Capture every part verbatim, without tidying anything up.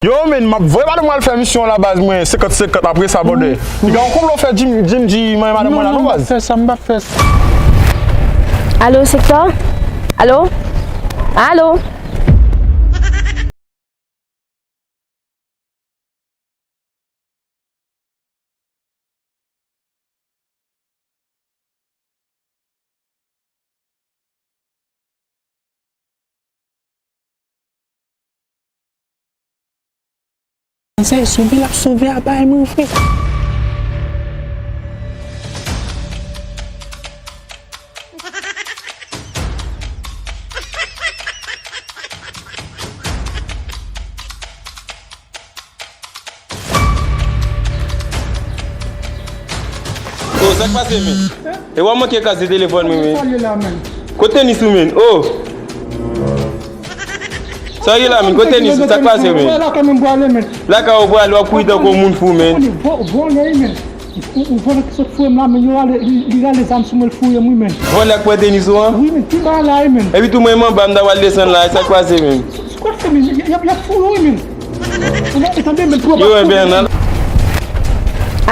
Yo, men, m ap voye madanm mwen al fè misyon la, baz, mwen, senkant senkant, apre sa, brother. Li gen yon konplo fè Jim, Jim di mwen madanm mwen la, non, baz? Non, non, m p ap fè sa, m p ap fè sa. Alo, sektè? Alo? Alo? Se sove l ap sove a bay mwen, frè. Oh, sa k pase, men? E w ap manke kraze telefòn mwen, men. Kote tenis ou, men? Oh! Sa ye la, men? Kote tenis ou? Sa k pase, men? Lakay ou prale, w ap kouri tankou moun fou, men. Ou vòlè ki sot fouye m la, men yo rale, li, li rale zam sou mwen, l fouye m, wi, men. Vòlè k pran tenis ou an? Wi, men, pi ba la, wi, men. Epi tou mwen, m anba, m ta pral desann la, sa k pase, men? Sa w ap fè, men? Y ap, y ap fouye w, wi, men. Ou pa tande, men, pou yo pa fouye w, men.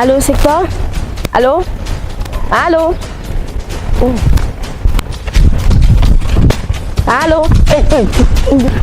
Alo, sektè? Alo? Alo? Oh. Alo?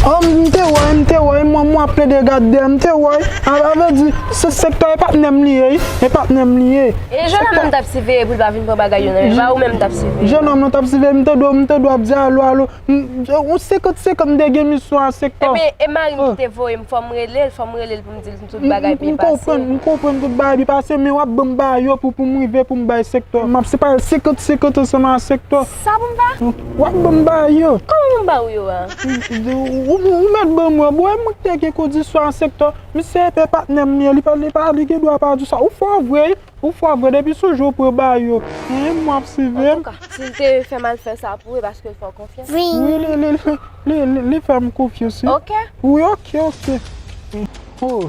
Oh, m te wè, m te wè, mwen, mwen ap plede gade dèyè, m te wè. A, a vle di, se sektè e patnè m li ye, wi. E patnè m li ye. E jennonm nan m t ap siveye pou l pa vin pran bagay yo nan men l, pa ou menm m t ap siveye. Jennonm nan t ap siveye, m te dwe, m te dwe ap di alo, alo. M, ou senkant senkant m te gen misyon a sektè. Ebyen, e mari m ki te voye m, fò m rele l, fò m rele l pou m di l tout bagay byen pase. M konprann, m konprann tout bagay byen pase, men w ap ban m bagay yo pou, pou m rive pou m bay sektè. M ap separe senkant senkant ansanm a sektè. Sa pou m fè? W ap ban m bagay yo. Kòman pou m ba ou yo a? Ou, ou, ou mèt ban m yo, bro, e mwen ki te gen kondisyon a sektè. Misye e patnè m li ye, li pa, li pa, li gen dwa pa di sa. Ou fò vre, wi. Ou fò vre, depi sou jou w pran bagay yo. Hein, m ap siveye m. Antouka, si l te fè m al fè sa pou ou, e paske l fè w konfyans. Wi, li, li, li, li, li, li fè m konfyans, wi. Ok. Wi, ok, ok. Oh,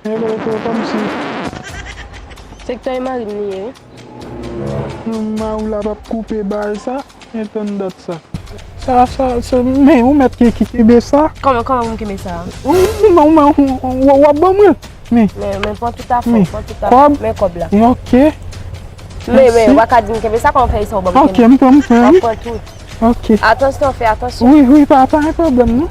e, e, e, kòmsi. Sektè e mari m li ye, wi. Non, mari w la p ap koupe bagay sa. Gen tann dat sa. Sa, sa, sa, men ou mèt ki, ki kenbe sa. Kòman, kòman pou m kenbe sa? Ou, ou, ou, ou, ou, w ap ban mwen l. Men. Men, men, pran tout afè, men, pran tout afè. Kòb? Men kòb la. Ok. Men, men, mèsi. W a ka di m kenbe sa, kòman fè sa ou ban m kenbe? Ok, m pran, m pran, wi. W ap pran tout. Ok. Atansyon, fè atansyon. Wi, wi, pa, pa gen pwoblèm, non.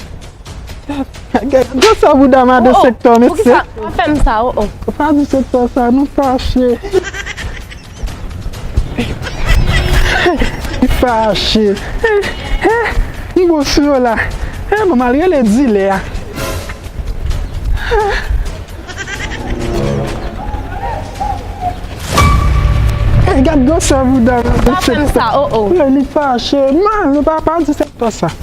Gad, gad sa bouda madan sektè, mesye. Oh, oh, poukisa w fè m sa, oh, oh. Pa di sektè sa, nou fache. Li fache. Eh, eh, m bon sou yo la. Eh, bon, m al rele dilè a. Eh, gad gwosè bouda madan sektè. Pa fè m sa, oh, oh. Li fache. Man, nou pa, pa di sektè sa.